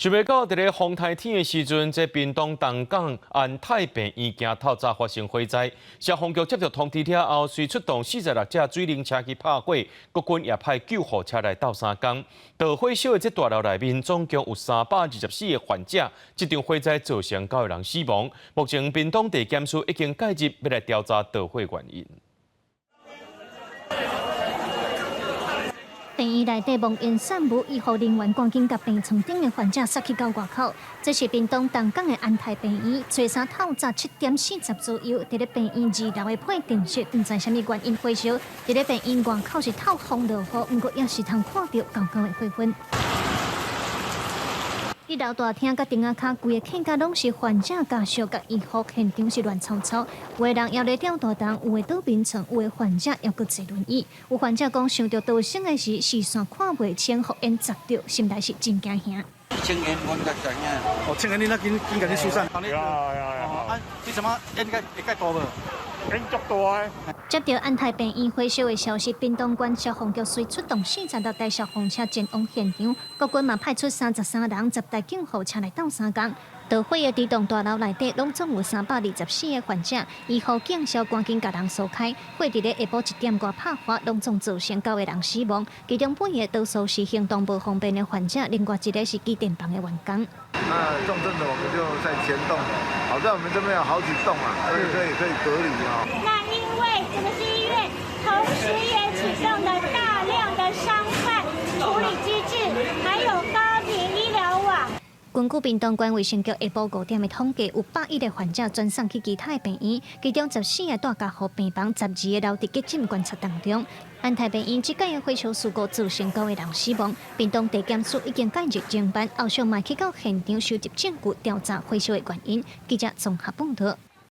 想袂到，佇咧風颱天的時陣，這屏東東港安泰病院今透早發生火災，消防局接到通知了後，隨出動46架水冷車去拍火，國軍也派救護車來鬥相共。著火燒的這大樓內面總共有324個患者，這場火災造成九個人死亡。目前屏東地檢署已經介入，欲來調查著火原因。病院內底濃煙散霧，醫護人員趕緊共病床頂的患者捒去到外口。這是屏東東港的安泰病院，初三透早7點40左右，佇咧病院2樓的配電室，毋知啥物原因火燒。佇咧病院外口是透風落雨，毋過也是通看著高高的火雲。一樓大廳佮頂仔跤，規个客家攏是患者家屬佮醫護，現場是亂糟糟。有的人猶咧吊大筒，有的倒眠床，有的患者猶閣坐輪椅。有患者講，想著逃生的時視線看袂清，予煙砸著，心內是真驚嚇。青煙阮才知影。哦，青煙你那緊緊共你疏散。呀呀呀！啊，你怎麼煙會會較大無？煙足大的。接著安泰病院火燒的消息，屏東縣消防局隨出動46台消防車前往現場，國軍嘛派出33人、10台救護車來鬥相共。著火的這棟大樓內底，攏總有324個患者，醫護警消趕緊共人疏開。火佇咧下晡1點外拍火，攏總造成九個人死亡，其中八個多數是行動無方便的患者，另外一個是機電房的員工。那重症的我們就在前棟，好在我們這邊有好幾棟啊，所以可以隔離啊。那因為這個是醫院，同時也啟動了大量的傷患處理機制，還有高頻醫療網。根據屏東縣衛生局下晡5點的統計，有101個患者轉送去其他的病院，其中14個蹛加護病房，12個留佇急診觀察當中。安泰病院這擺的火燒事故造成九個人死亡，屏東地檢署已經介入偵辦，後續嘛去到現場收集證據，調查火燒的原因。記者綜合報導。